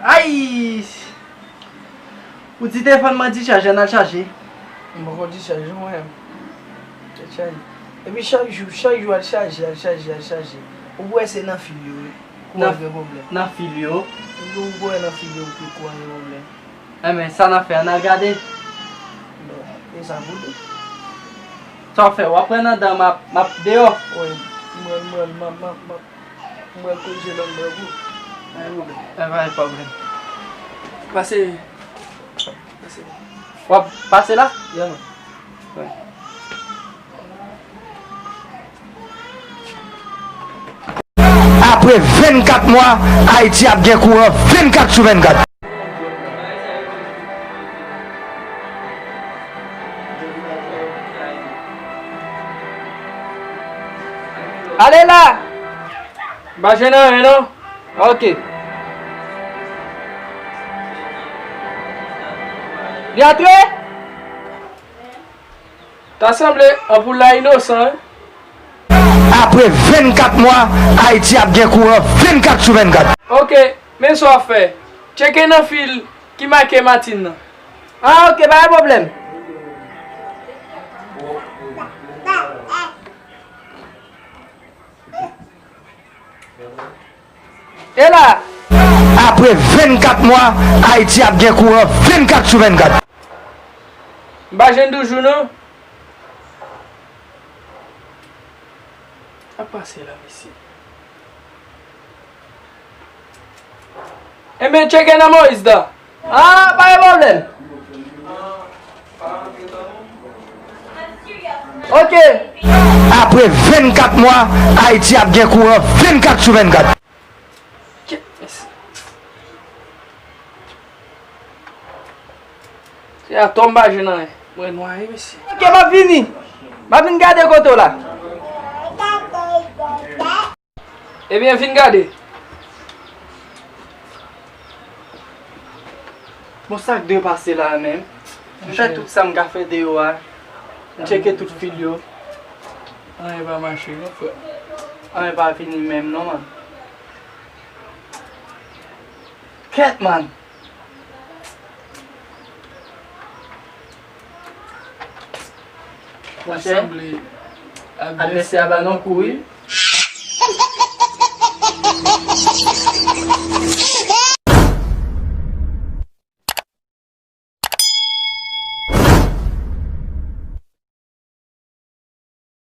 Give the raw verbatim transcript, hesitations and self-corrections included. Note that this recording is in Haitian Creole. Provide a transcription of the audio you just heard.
Ay! Ou di telefòn mwen dichaje, ann al chaje. M poko dichaje, mwen. Te chaje. Epi chak jou, chak jou, al chaje, al chaje, al chaje. Ou kwè se nan fil yo, wi. Kouran gen pwoblèm. Nan fil yo? Ou kwè nan fil yo, wi, kouran gen pwoblèm. Enben, sa n ap fè, ann al gade. Bon, e sa pou di. Sa w ap fè, w ap pran nan dan, m ap, m ap deyò. Wi, mwen, mwen, m ap, m ap, m ap. Mwen koze lòt bò pou. Pa gen pwoblèm. E, pa gen pwoblèm. Pase. Pase. W ap pase la? Ya, man. Wi. Apre vennkat mwa, Ayiti ap gen kouran vennkat sou vennkat. Ale la! M pa jwenn anyen non. Ok. Li antre? Ta sanble anpoul la inosan, wi. Apre vennkat mwa, Ayiti ap gen kouran vennkat sou vennkat. Ok, men sa w ap fè. Tcheke nan fil ki make Martine nan. Ah, ok, pa gen pwoblèm. E la! Apre vennkat mwa, Ayiti ap gen kouran vennkat sou vennkat. M pa jwenn toujou non. Sa k pase la, mesye? Enben, tcheke nan Moïse la. Ah, pa gen pwoblèm. Ok. Apre vennkat mwa, Ayiti ap gen kouran vennkat sou vennkat. Kèt, mesye. Se atò m pa jwenn anyen. Mwen nwaye, mesye. Ok, m ap vini. M ap vin gade kote w la. Ebyen, vin gade. Bon, sa k dwe pase la menm? M fè tout sa m ka fè deyò a. M tcheke tout fil yo. Anyen pa mache non, frè. Anyen pa vini menm non, man. Kèt, man. Monchè, advèsè a ba nou kou, wi.